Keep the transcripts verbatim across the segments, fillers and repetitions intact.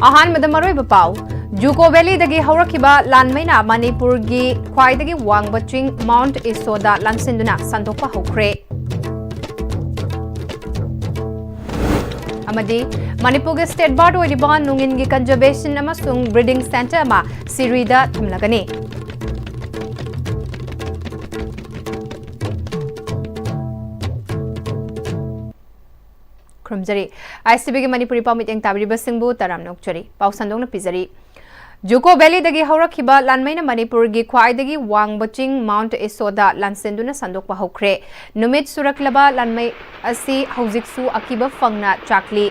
ꯑꯍꯥꯟꯕꯗ ꯃꯔꯨꯑꯣꯏꯕ ꯄꯥꯎ꯫ ꯖꯨꯀꯣ ꯚꯦꯂꯤꯗꯒꯤ ꯍꯧꯔꯛꯈꯤꯕ ꯂꯥꯟꯃꯩꯅ ꯃꯅꯤꯄꯨꯔꯒꯤ ꯈ꯭ꯋꯥꯏꯗꯒꯤ ꯋꯥꯡꯕ ꯆꯤꯡ ꯃꯥꯎꯟꯠ ꯏꯁꯣꯗ ꯂꯥꯟꯁꯤꯟꯗꯨꯅ ꯁꯟꯗꯣꯛꯄ ꯍꯧꯈ꯭ꯔꯦ꯫ ꯑꯃꯗꯤ ꯃꯅꯤꯄꯨꯔꯒꯤ ꯁ꯭ꯇꯦꯠ ꯕꯥꯔꯗ ꯑꯣꯏꯔꯤꯕ ꯅꯣꯡꯏꯟꯒꯤ ꯀꯟꯖꯔꯕꯦꯁꯟ ꯑꯃꯁꯨꯡ ꯕ꯭ꯔꯤꯗꯤꯡ ꯁꯦꯟꯇꯔ ꯑꯃ ꯁꯤꯔꯨꯏꯗ ꯊꯝꯂꯒꯅꯤ꯫ ꯈꯨꯔꯨꯝꯖꯔꯤ꯫ ꯑꯥꯏ ꯁꯤ ꯕꯤꯒꯤ ꯃꯅꯤꯄꯨꯔꯤ ꯄꯥꯎ ꯃꯤꯠꯌꯦꯡ ꯇꯥꯕꯤꯔꯤꯕꯁꯤꯡꯕꯨ ꯇꯔꯥꯝꯅ ꯑꯣꯛꯆꯔꯤ꯫ ꯄꯥꯎ ꯁꯟꯗꯣꯛꯅ ꯄꯤꯖꯔꯤ꯫ ꯖꯨꯀꯣ ꯚꯦꯂꯤꯗꯒꯤ ꯍꯧꯔꯛꯈꯤꯕ ꯂꯥꯟꯃꯩꯅ ꯃꯅꯤꯄꯨꯔꯒꯤ ꯈ꯭ꯋꯥꯏꯗꯒꯤ ꯋꯥꯡꯕ ꯆꯤꯡ ꯃꯥꯎꯟꯠ ꯏꯁꯣꯗ ꯂꯥꯟꯁꯤꯟꯗꯨꯅ ꯁꯟꯗꯣꯛꯄ ꯍꯧꯈ꯭ꯔꯦ꯫ ꯅꯨꯃꯤꯠ ꯁꯨꯔꯛꯂꯕ ꯂꯥꯟꯃꯩ ꯑꯁꯤ ꯍꯧꯖꯤꯛꯁꯨ ꯑꯀꯤꯕ ꯐꯪꯅ ꯆꯥꯛꯂꯤ꯫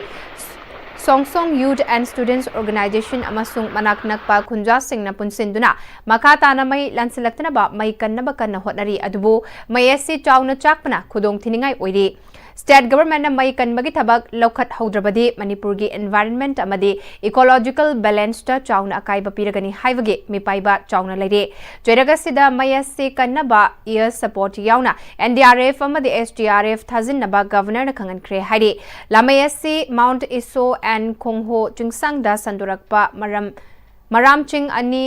ꯁꯣꯡꯁꯣꯡ ꯌꯨꯊ ꯑꯦꯟ ꯁ꯭ꯇꯨꯗꯦꯟꯠꯁ ꯑꯣꯔꯒꯅꯥꯏꯖꯦꯁꯟ ꯑꯃꯁꯨꯡ ꯃꯅꯥꯛ ꯅꯛꯄ ꯈꯨꯟꯖꯥꯁꯤꯡꯅ ꯄꯨꯟꯁꯤꯟꯗꯨꯅ ꯃꯈꯥ ꯇꯥꯅ ꯃꯩ ꯂꯥꯟꯁꯤꯜꯂꯛꯇꯅꯕ ꯃꯩ ꯀꯟꯅꯕ ꯀꯟꯅ ꯍꯣꯠꯅꯔꯤ, ꯑꯗꯨꯕꯨ ꯃꯩ ꯑꯁꯤ ꯆꯥꯎꯅ ꯆꯥꯛꯄꯅ ꯈꯨꯗꯣꯡ ꯊꯤꯅꯤꯡꯉꯥꯏ ꯑꯣꯏꯔꯤ꯫ ꯁ꯭ꯇꯦꯠ ꯒꯚꯔꯟꯃꯦꯟꯠꯅ ꯃꯩ ꯀꯟꯕꯒꯤ ꯊꯕꯛ ꯂꯧꯈꯠꯍꯧꯗ꯭ꯔꯕꯗꯤ ꯃꯅꯤꯄꯨꯔꯒꯤ ꯏꯟꯚꯥꯏꯔꯟꯃꯦꯟꯠ ꯑꯃꯗꯤ ꯏꯀꯣꯂꯣꯖꯤꯀꯦꯜ ꯕꯦꯂꯦꯟꯁꯇ ꯆꯥꯎꯅ ꯑꯀꯥꯏꯕ ꯄꯤꯔꯒꯅꯤ ꯍꯥꯏꯕꯒꯤ ꯃꯤꯄꯥꯏꯕ ꯆꯥꯎꯅ ꯂꯩꯔꯦ꯫ ꯆꯩꯔꯛ ꯑꯁꯤꯗ ꯃꯩ ꯑꯁꯤ ꯀꯟꯅꯕ ꯑꯦꯌꯔ ꯁꯄꯣꯔꯠ ꯌꯥꯎꯅ ꯑꯦꯟ ꯗꯤ ꯑꯥꯔ ꯑꯦꯐ ꯑꯃꯗꯤ ꯑꯦꯁ ꯗꯤ ꯑꯥꯔ ꯑꯦꯐ ꯊꯥꯖꯤꯟꯅꯕ ꯒꯚꯔꯅꯔꯅ ꯈꯪꯍꯟꯈ꯭ꯔꯦ ꯍꯥꯏꯔꯤ꯫ ꯂꯥꯟꯃꯩ ꯑꯁꯤ ꯃꯥꯎꯟꯠ ꯏꯁꯣ ꯑꯦꯟ ꯈꯣꯡꯍꯣ ꯆꯤꯡꯁꯥꯡꯗ ꯁꯟꯗꯣꯔꯛꯄ ꯃꯔꯝ, ꯃꯔꯥꯝ ꯆꯤꯡ ꯑꯅꯤ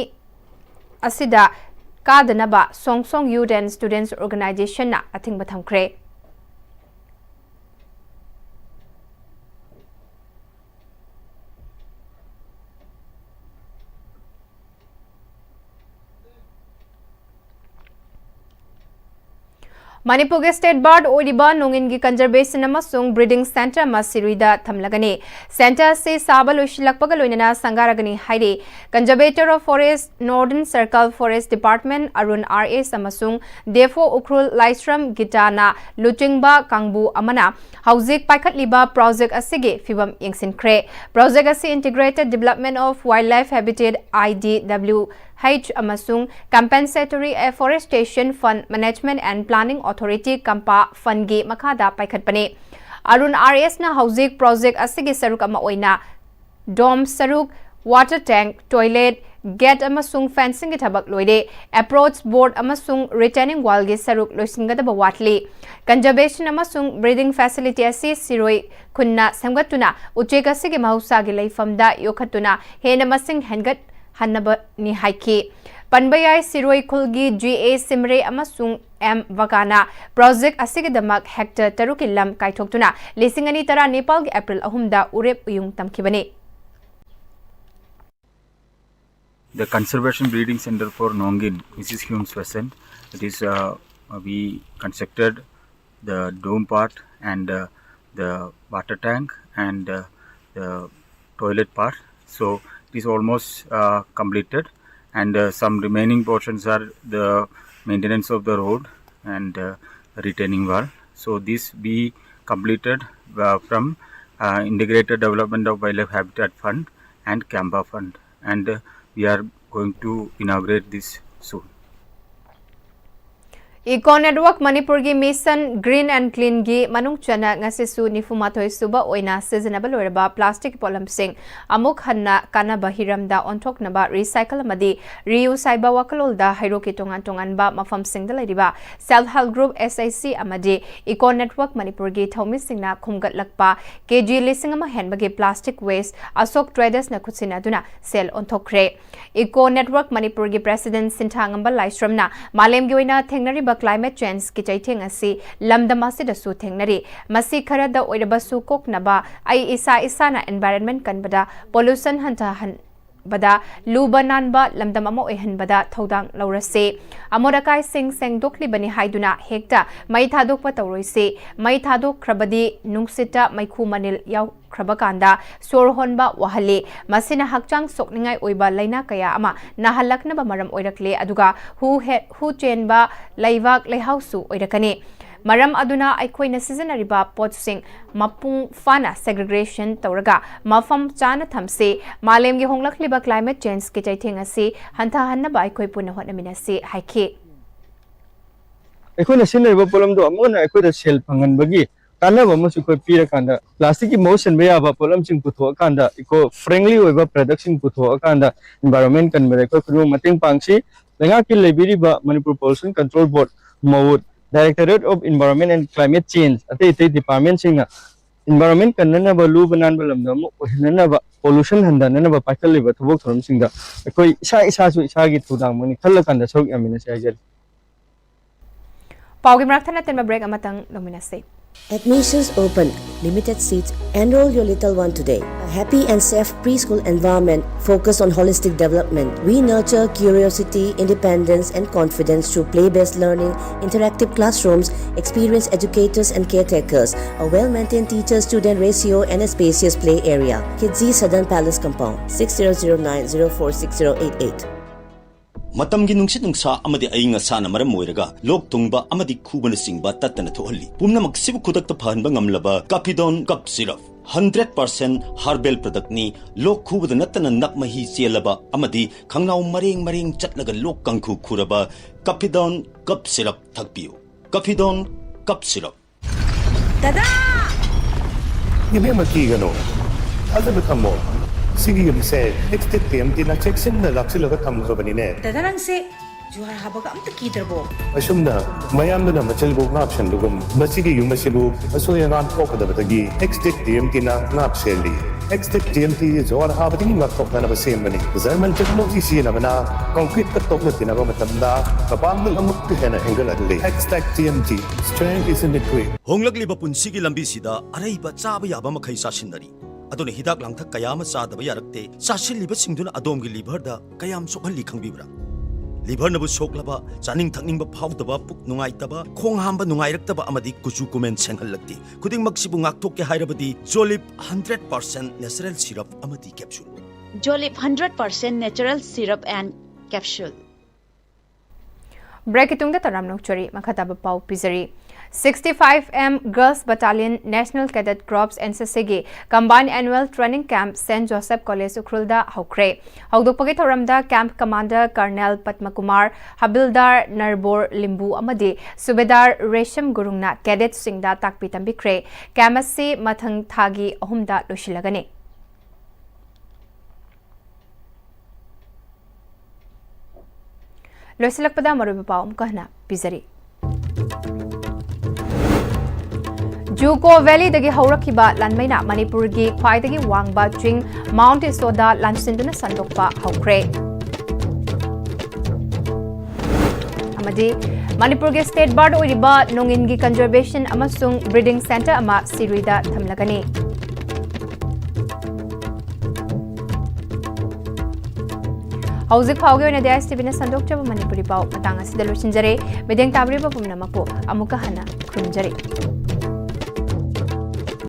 ꯑꯁꯤꯗ ꯀꯥꯗꯅꯕ ꯁꯣꯡꯁꯣꯡ ꯌꯨꯊ ꯑꯦꯟ ꯁ꯭ꯇꯨꯗꯦꯟꯠꯁ ꯑꯣꯔꯒꯅꯥꯏꯖꯦꯁꯟꯅ ꯑꯊꯤꯡꯕ ꯊꯝꯈ꯭ꯔꯦ꯫ ꯃꯅꯤꯄꯨꯔꯒꯤ ꯁ꯭ꯇꯦꯠ ꯕꯥꯔꯗ ꯑꯣꯏꯔꯤꯕ ꯅꯣꯡꯏꯟꯒꯤ ꯀꯟꯖꯔꯕꯦꯁꯟ ꯑꯃꯁꯨꯡ ꯕ꯭ꯔꯤꯗꯤꯡ ꯁꯦꯟꯇꯔ ꯑꯃ ꯁꯤꯔꯨꯏꯗ ꯊꯝꯂꯒꯅꯤ꯫ ꯁꯦꯟꯇꯔ ꯑꯁꯤ ꯁꯥꯕ ꯂꯣꯏꯁꯤꯜꯂꯛꯄꯒ ꯂꯣꯏꯅꯅ ꯁꯪꯒꯥꯔꯒꯅꯤ ꯍꯥꯏꯔꯤ꯫ Conservator of Forest, Northern Circle Forest Department, Arun R S ꯑꯃꯁꯨꯡ ꯗꯦꯐꯣ ꯎꯈ꯭ꯔꯨꯜ ꯂꯥꯏꯁ꯭ꯔꯝ ꯒꯤꯇꯥꯅ ꯂꯨꯆꯤꯡꯕ ꯀꯥꯡꯕꯨ ꯑꯃꯅ ꯍꯧꯖꯤꯛ ꯄꯥꯏꯈꯠꯂꯤꯕ ꯄ꯭ꯔꯣꯖꯦꯛ ꯑꯁꯤꯒꯤ ꯐꯤꯕꯝ ꯌꯦꯡꯁꯤꯟꯈ꯭ꯔꯦ꯫ ꯄ꯭ꯔꯣꯖꯦꯛ ꯑꯁꯤ Integrated Development of Wildlife Habitat, I D W H, ꯑꯃꯁꯨꯡ Compensatory Afforestation Fund Management and Planning Authority, ꯀꯝꯄꯥ, ꯐꯟꯒꯤ ꯃꯈꯥꯗ ꯄꯥꯏꯈꯠꯄꯅꯤ꯫ ꯑꯔꯨꯟ ꯑꯥꯔ ꯑꯦꯁꯅ ꯍꯧꯖꯤꯛ ꯄ꯭ꯔꯣꯖꯦꯛ ꯑꯁꯤꯒꯤ ꯁꯔꯨꯛ ꯑꯃ ꯑꯣꯏꯅ ꯗꯣꯝ ꯁꯔꯨꯛ, Water tank, toilet, gate ꯑꯃꯁꯨꯡ fencingꯒꯤ ꯊꯕꯛ ꯂꯣꯏꯔꯦ꯫ Approach board ꯑꯃꯁꯨꯡ retaining wallꯒꯤ ꯁꯔꯨꯛ ꯂꯣꯏꯁꯤꯟꯒꯗꯕ ꯋꯥꯠꯂꯤ꯫ Conservation ꯑꯃꯁꯨꯡ breeding facility ꯑꯁꯤ ꯁꯤꯔꯣꯏ ꯈꯨꯟꯅ ꯁꯦꯝꯒꯠꯇꯨꯅ ꯎꯆꯦꯛ ꯑꯁꯤꯒꯤ ꯃꯍꯧꯁꯥꯒꯤ ꯂꯩꯐꯝꯗ ꯌꯣꯛꯈꯠꯇꯨꯅ ꯍꯦꯟꯅ ꯃꯁꯤꯡ ꯍꯦꯟꯒꯠꯍꯟꯅꯕꯅꯤ ꯍꯥꯏꯈꯤ꯫ ꯄꯟꯕ ꯌꯥꯏ, ꯁꯤꯔꯣꯏ ꯈꯨꯜꯒꯤ ꯖꯤ ꯑꯦ ꯁꯤꯝꯔꯦ ꯑꯃꯁꯨꯡ ꯑꯦꯝ ꯕꯒꯥꯅ project ꯑꯁꯤꯒꯤꯗꯃꯛ hectare ꯇꯔꯨꯛꯀꯤ ꯂꯝ ꯀꯥꯏꯊꯣꯛꯇꯨꯅ ꯂꯤꯁꯤꯡ ꯑꯅꯤ ꯇꯔꯥ ꯅꯤꯄꯥꯜꯒꯤ April ꯑꯍꯨꯝꯗ ꯎꯔꯦꯞ ꯎꯌꯨꯡ ꯇꯝꯈꯤꯕꯅꯤ꯫ The Conservation Breeding Center for Nongin, Missus Hume Swesen. It is, uh, we constructed the dome part and, uh, the water tank and, uh, the toilet part. So it is almost, uh, completed, and, uh, some remaining portions are the maintenance of the road and, uh, retaining wall. So this be completed, uh, from, uh, Integrated Development of Wildlife Habitat Fund and CAMPA Fund, and, uh, we are going to inaugurate this soon. Eco Network ꯃꯅꯤꯄꯨꯔꯒꯤ Mission Green and Cleanꯒꯤ ꯃꯅꯨꯡ ꯆꯟꯅ ꯉꯁꯤꯁꯨ ꯅꯤꯐꯨ ꯃꯥꯊꯣꯏ ꯁꯨꯕ ꯑꯣꯏꯅ ꯁꯤꯖꯤꯟꯅꯕ ꯂꯣꯏꯔꯕ plastic ꯄꯣꯠꯂꯝꯁꯤꯡ ꯑꯃꯨꯛ ꯍꯟꯅ ꯀꯥꯟꯅꯕ ꯍꯤꯔꯝꯗ ꯑꯣꯟꯊꯣꯛꯅꯕ recycle ꯑꯃꯗꯤ reuse ꯍꯥꯏꯕ ꯋꯥꯈꯜꯂꯣꯟꯗ ꯍꯩꯔꯣꯛꯀꯤ ꯇꯣꯉꯥꯟ ꯇꯣꯉꯥꯟꯕ ꯃꯐꯝꯁꯤꯡꯗ ꯂꯩꯔꯤꯕ Self Help Group, S H G, ꯑꯃꯗꯤ Eco Network ꯃꯅꯤꯄꯨꯔꯒꯤ ꯊꯧꯃꯤꯁꯤꯡꯅ ꯈꯨꯝꯒꯠꯂꯛꯄ ꯀꯦ ꯖꯤ ꯂꯤꯁꯤꯡ ꯑꯃ ꯍꯦꯟꯕꯒꯤ plastic waste ꯑꯁꯣꯛ Tradersꯅ ꯈꯨꯠꯁꯤꯟꯅꯗꯨꯅ ꯁꯦꯜ ꯑꯣꯟꯊꯣꯛꯈ꯭ꯔꯦ꯫ Eco Network ꯃꯅꯤꯄꯨꯔꯒꯤ President ꯁꯤꯟꯊꯥꯉꯝꯕ ꯂꯥꯏꯁ꯭ꯔꯝꯅ ꯃꯥꯂꯦꯝꯒꯤ ꯑꯣꯏꯅ ꯊꯦꯡꯅꯔꯤꯕ climate changeꯀꯤ ꯆꯩꯊꯦꯡ ꯑꯁꯤ ꯂꯝꯗꯝ ꯑꯁꯤꯗꯁꯨ ꯊꯦꯡꯅꯔꯤ꯫ ꯃꯁꯤ ꯈꯔꯗ ꯑꯣꯏꯔꯕꯁꯨ ꯀꯣꯛꯅꯕ ꯑꯩ ꯏꯁꯥ ꯏꯁꯥꯅ environment ꯀꯟꯕꯗ, pollution ꯍꯟꯊꯍꯟꯕꯗ, ꯂꯨꯕ ꯅꯥꯟꯕ ꯂꯝꯗꯝ ꯑꯃ ꯑꯣꯏꯍꯟꯕꯗ ꯊꯧꯗꯥꯡ ꯂꯧꯔꯁꯤ꯫ ꯑꯃꯣꯠ ꯑꯀꯥꯏꯁꯤꯡ ꯁꯦꯡꯗꯣꯛꯂꯤꯕꯅꯤ ꯍꯥꯏꯗꯨꯅ ꯍꯦꯛꯇ ꯃꯩ ꯊꯥꯗꯣꯛꯄ ꯇꯧꯔꯣꯏꯁꯤ꯫ ꯃꯩ ꯊꯥꯗꯣꯛꯈ꯭ꯔꯕꯗꯤ ꯅꯨꯡꯁꯤꯠꯇ ꯃꯩꯈꯨ ꯃꯅꯤꯜ ꯌꯥꯎ ꯈ꯭ꯔꯕ ꯀꯥꯟꯗ ꯁꯣꯔ ꯍꯣꯟꯕ ꯋꯥꯍꯜꯂꯤ꯫ ꯃꯁꯤꯅ ꯍꯛꯆꯥꯡ ꯁꯣꯛꯅꯤꯡꯉꯥꯏ ꯑꯣꯏꯕ ꯂꯥꯏꯅꯥ ꯀꯌꯥ ꯑꯃ ꯅꯥꯍꯜꯂꯛꯅꯕ ꯃꯔꯝ ꯑꯣꯏꯔꯛꯂꯦ, ꯑꯗꯨꯒ ꯍꯨ ꯍꯦ-, ꯍꯨ ꯆꯦꯟꯕ, ꯂꯩꯕꯥꯛ ꯂꯩꯍꯥꯎꯁꯨ ꯑꯣꯏꯔꯛꯀꯅꯤ꯫ ꯃꯔꯝ ꯑꯗꯨꯅ ꯑꯩꯈꯣꯏꯅ ꯁꯤꯖꯤꯟꯅꯔꯤꯕ ꯄꯣꯠꯁꯤꯡ ꯃꯄꯨꯡ ꯐꯥꯅ segregation ꯇꯧꯔꯒ ꯃꯐꯝ ꯆꯥꯅ ꯊꯝꯁꯤ꯫ ꯃꯥꯂꯦꯝꯒꯤ ꯍꯣꯡꯂꯛꯂꯤꯕ climate changeꯀꯤ ꯆꯩꯊꯦꯡ ꯑꯁꯤ ꯍꯟꯊꯍꯟꯅꯕ ꯑꯩꯈꯣꯏ ꯄꯨꯟꯅ ꯍꯣꯠꯅꯃꯤꯟꯅꯁꯤ ꯍꯥꯏꯈꯤ꯫ ꯑꯩꯈꯣꯏꯅ ꯁꯤꯖꯤꯟꯅꯔꯤꯕ ꯄꯣꯠꯂꯝꯗꯣ ꯑꯃꯨꯛ ꯍꯟꯅ ꯑꯩꯈꯣꯏꯗ ꯁꯦꯜ ꯐꯪꯍꯟꯕꯒꯤ ꯀꯥꯟꯅꯕ ꯑꯃꯁꯨ ꯑꯩꯈꯣꯏ ꯄꯤꯔꯀꯥꯟꯗ, ꯄ꯭ꯂꯥꯁꯇꯤꯛꯀꯤ ꯃꯍꯨꯠ ꯁꯤꯟꯕ ꯌꯥꯕ ꯄꯣꯠꯂꯝꯁꯤꯡ ꯄꯨꯊꯣꯛꯑꯀꯥꯟꯗ, ꯏꯀꯣ ꯐ꯭ꯔꯦꯟꯂꯤ ꯑꯣꯏꯕ ꯄ꯭ꯔꯗꯛꯁꯤꯡ ꯄꯨꯊꯣꯛꯑꯀꯥꯟꯗ ꯏꯟꯚꯥꯏꯔꯣꯟꯃꯦꯟ ꯀꯟꯕꯗ ꯑꯩꯈꯣꯏ ꯈꯨꯗꯤꯡꯃꯛ ꯃꯇꯦꯡ ꯄꯥꯡꯁꯤ꯫ ꯂꯩꯉꯥꯛꯀꯤ ꯂꯩꯕꯤꯔꯤꯕ ꯃꯅꯤꯄꯨꯔ ꯄꯣꯂꯨꯁꯟ ꯀꯟꯇ꯭ꯔꯣꯜ ꯕꯣꯔꯗ, ꯃꯋꯨꯠ, Directorate of Environment and Climate Change, ꯑꯇꯩ ꯑꯇꯩ ꯗꯤꯄꯥꯔꯠꯃꯦꯟꯁꯤꯡꯅ ꯏꯟꯚꯥꯏꯔꯣꯟꯃꯦꯟ ꯀꯟꯅꯅꯕ, ꯂꯨꯕ ꯅꯥꯟꯕ ꯂꯝꯗꯝ ꯑꯃ ꯑꯣꯏꯍꯟꯅꯅꯕ, ꯄꯣꯂꯨꯁꯟ ꯍꯟꯊꯅꯅꯕ ꯄꯥꯏꯈꯠꯂꯤꯕ ꯊꯕꯛ ꯊꯧꯔꯝꯁꯤꯡꯗ ꯑꯩꯈꯣꯏ ꯏꯁꯥ ꯏꯁꯥꯁꯨ ꯏꯁꯥꯒꯤ ꯊꯧꯗꯥꯡ ꯃꯅꯤ ꯈꯜꯂꯀꯥꯟꯗ ꯁꯔꯨꯛ ꯌꯥꯃꯤꯟꯅꯁꯤ ꯍꯥꯏꯖꯔꯤ꯫ ꯄꯥꯎꯒꯤ ꯃꯔꯛ ꯊꯠꯅ ꯇꯤꯟꯕ ꯕ꯭ꯔꯦꯛ ꯑꯃꯇꯪ ꯂꯧꯃꯤꯟꯅꯁꯤ꯫ Admissions open. Limited seats. Enroll your little one today. A happy and safe preschool environment focused on holistic development. We nurture curiosity, independence, and confidence through play based learning, interactive classrooms, experienced educators and caretakers, a well maintained teacher student ratio, and a spacious play area. Kidzi Southern Palace Compound, six zero zero nine zero four six zero eight eight. ꯃꯇꯝꯒꯤ ꯅꯨꯡꯁꯤꯠ ꯅꯨꯡꯁꯥ ꯑꯃꯗꯤ ꯑꯏꯪ ꯑꯁꯥꯅ ꯃꯔꯝ ꯑꯣꯏꯔꯒ ꯂꯣꯛ ꯊꯨꯡꯕ ꯑꯃꯗꯤ ꯈꯨꯕꯅꯆꯤꯡꯕ ꯇꯠꯇꯅ ꯊꯣꯛꯍꯜꯂꯤ꯫ ꯄꯨꯝꯅꯃꯛꯁꯤꯕꯨ ꯈꯨꯗꯛꯇ ꯐꯍꯟꯕ ꯉꯝꯂꯕ ꯀꯥꯐꯤꯗꯣꯟ ꯀꯞ ꯁꯤꯔꯞ꯫ ꯍꯟꯗ꯭ꯔꯦꯠ ꯄꯥꯔꯁꯦꯟ ꯍꯥꯔꯕꯦꯜ ꯄ꯭ꯔꯗꯛꯅꯤ꯫ ꯂꯣꯛ ꯈꯨꯕꯗ ꯅꯠꯇꯅ ꯅꯞ ꯃꯍꯤ ꯆꯦꯜꯂꯕ ꯑꯃꯗꯤ ꯈꯪꯅꯥꯎ ꯃꯔꯦꯡ ꯃꯔꯦꯡ ꯆꯠꯂꯒ ꯂꯣꯛ ꯀꯥꯡꯈꯨ ꯈꯨꯔꯕ ꯀꯥꯐꯤꯗꯣꯟ ꯀꯞ ꯁꯤꯔꯞ ꯊꯛꯄꯤꯌꯨ꯫ ꯀꯥꯐꯤꯗꯣꯟ ꯀꯞ ꯁꯤꯔꯞ꯫ ꯗꯗꯥ! ꯏꯕꯦꯝꯃ, ꯀꯤꯒꯅꯨ, ꯊꯥꯖꯕ ꯊꯝꯃꯣ꯫ ꯁꯤꯒꯤ ꯌꯨꯝꯁꯦ ꯑꯦꯛꯁꯇꯦꯛ ꯇꯤ ꯑꯦꯝ ꯇꯤꯅ ꯆꯦꯛꯁꯤꯟꯅ ꯂꯥꯛꯁꯤꯜꯂꯒ ꯊꯝꯈ꯭ꯔꯕꯅꯤꯅꯦ꯫ ꯗꯗꯥ, ꯅꯪꯁꯦ ꯖꯨꯍꯥꯔ ꯍꯥꯕꯒ ꯑꯝꯇ ꯀꯤꯗ꯭ꯔꯕꯣ? ꯑꯁꯨꯝꯅ ꯃꯌꯥꯝꯗꯨꯅ ꯃꯆꯤꯜꯕꯨ ꯉꯥꯛꯁꯦꯟꯕꯒꯨꯝ, ꯃꯁꯤꯒꯤ ꯌꯨꯝ ꯑꯁꯤꯕꯨ ꯑꯁꯣꯏ ꯑꯉꯥꯝ ꯊꯣꯛꯀꯗꯕꯗꯒꯤ ꯑꯦꯛꯁꯇꯦꯛ ꯇꯤ ꯑꯦꯝ ꯇꯤꯅ ꯉꯥꯛ ꯁꯦꯜꯂꯤ꯫ ꯑꯦꯛꯁꯇꯦꯛ ꯇꯤ ꯑꯦꯝ ꯇꯤ ꯖꯨꯍꯥꯔ ꯍꯥꯕꯗꯒꯤ ꯉꯥꯛꯊꯣꯛꯅꯅꯕ ꯁꯦꯝꯕꯅꯤ꯫ ꯖꯔꯃꯟ ꯇꯦꯛꯅꯣꯂꯣꯖꯤ ꯁꯤꯖꯤꯟꯅꯕꯅ ꯀꯪꯀ꯭ꯔꯤꯠꯀ ꯇꯣꯛꯅ ꯇꯤꯟꯅꯕ ꯃꯇꯝꯗ ꯀꯕꯥꯡꯅ ꯑꯃꯨꯛꯀ ꯍꯦꯟꯅ ꯍꯦꯟꯒꯠꯍꯜꯂꯤ꯫ Xtech T M T, strength is in the grit. ꯍꯣꯡꯂꯛꯂꯤꯕ ꯄꯨꯟꯁꯤꯒꯤ ꯂꯝꯕꯤꯁꯤꯗ ꯑꯔꯩꯕ ꯆꯥꯕ ꯌꯥꯕ ꯃꯈꯩ ꯆꯥꯁꯤꯟꯅꯔꯤ꯫ ꯑꯗꯨꯅ ꯍꯤꯗꯥꯛ ꯂꯥꯡꯊꯛ ꯀꯌꯥ ꯑꯃ ꯆꯥꯗꯕ ꯌꯥꯔꯛꯇꯦ꯫ ꯆꯥꯁꯤꯜꯂꯤꯕꯁꯤꯡꯗꯨꯅ ꯑꯗꯣꯝꯒꯤ ꯂꯤꯚꯔꯗ ꯀꯌꯥꯝ ꯁꯣꯛꯍꯜꯂꯤ ꯈꯪꯕꯤꯕ꯭ꯔꯥ? ꯂꯤꯚꯔꯅꯕꯨ ꯁꯣꯛꯂꯕ, ꯆꯥꯅꯤꯡ ꯊꯛꯅꯤꯡꯕ ꯐꯥꯎꯗꯕ, ꯄꯨꯛ ꯅꯨꯡꯉꯥꯏꯇꯕ, ꯈꯣꯡ ꯍꯥꯝꯕ ꯅꯨꯡꯉꯥꯏꯔꯛꯇꯕ ꯑꯃꯗꯤ ꯀꯨꯆꯨ ꯀꯨꯃꯦꯟ ꯁꯦꯡꯍꯜꯂꯛꯇꯦ꯫ ꯈꯨꯗꯤꯡꯃꯛꯁꯤꯕꯨ ꯉꯥꯛꯊꯣꯛꯀꯦ ꯍꯥꯏꯔꯕꯗꯤ ꯖꯣꯂꯤꯞ ꯍꯟꯗ꯭ꯔꯦꯠ ꯄꯥꯔꯁꯦꯟ natural syrup ꯑꯃꯗꯤ capsule꯫ Jolip hundred percent natural syrup and capsule. Break ꯀꯤ ꯇꯨꯡꯗ ꯇꯔꯥꯝꯅ ꯑꯣꯛꯆꯔꯤ꯫ ꯃꯈꯥ ꯇꯥꯕ ꯄꯥꯎ ꯄꯤꯖꯔꯤ꯫ Sixty-five M Girls Battalion National Cadet Corps, N C C ꯒꯤ Combined Annual Training Camp Saint Joseph College ꯎꯈ꯭ꯔꯨꯜꯗ ꯍꯧꯈ꯭ꯔꯦ꯫ ꯍꯧꯗꯣꯛꯄꯒꯤ ꯊꯧꯔꯝꯗ camp commander Colonel ꯄꯗꯃꯀꯨꯃꯥꯔ, ꯍꯕꯤꯜꯗꯥꯔ ꯅꯔꯕꯣꯔ ꯂꯤꯝꯕꯨ ꯑꯃꯗꯤ ꯁꯨꯕꯦꯗꯥꯔ ꯔꯦꯁꯝ ꯒꯨꯔꯨꯡꯅ cadetꯁꯤꯡꯗ ꯇꯥꯛꯄꯤ ꯇꯝꯕꯤꯈ꯭ꯔꯦ꯫ Camp ꯑꯁꯤ ꯃꯊꯪ ꯊꯥꯒꯤ ꯑꯍꯨꯝꯗ ꯂꯣꯏꯁꯤꯜꯂꯒꯅꯤ꯫ ꯂꯣꯏꯁꯤꯜꯂꯛꯄꯗ ꯃꯔꯨꯑꯣꯏꯕ ꯄꯥꯎ ꯑꯃꯨꯛꯀ ꯍꯟꯅ ꯄꯤꯖꯔꯤ꯫ ꯖꯨꯀꯣ ꯚꯦꯂꯤꯗꯒꯤ ꯍꯧꯔꯛꯈꯤꯕ ꯂꯥꯟꯃꯩꯅ ꯃꯅꯤꯄꯨꯔꯒꯤ ꯈ꯭ꯋꯥꯏꯗꯒꯤ ꯋꯥꯡꯕ ꯆꯤꯡ ꯃꯥꯎꯟꯠ ꯏꯁꯣꯗ ꯂꯥꯟꯁꯤꯟꯗꯨꯅ ꯁꯟꯗꯣꯛꯄ ꯍꯧꯈ꯭ꯔꯦ꯫ ꯑꯃꯗꯤ ꯃꯅꯤꯄꯨꯔꯒꯤ state bird ꯑꯣꯏꯔꯤꯕ ꯅꯣꯡꯏꯟꯒꯤ conservation ꯑꯃꯁꯨꯡ breeding centre ꯑꯃ ꯁꯤꯔꯨꯏꯗ ꯊꯝꯂꯒꯅꯤ꯫ ꯍꯧꯖꯤꯛ ꯐꯥꯎꯒꯤ ꯑꯣꯏꯅꯗꯤ ISTVꯅ ꯁꯟꯗꯣꯛꯆꯕ ꯃꯅꯤꯄꯨꯔꯤ ꯄꯥꯎ ꯃꯇꯥꯡ ꯑꯁꯤꯗ ꯂꯣꯏꯁꯤꯟꯖꯔꯦ꯫ ꯃꯤꯠꯌꯦꯡ ꯇꯥꯕꯤꯔꯤꯕ ꯄꯨꯝꯅꯃꯛꯄꯨ ꯑꯃꯨꯛꯀ ꯍꯟꯅ ꯈꯨꯔꯨꯝꯖꯔꯤ꯫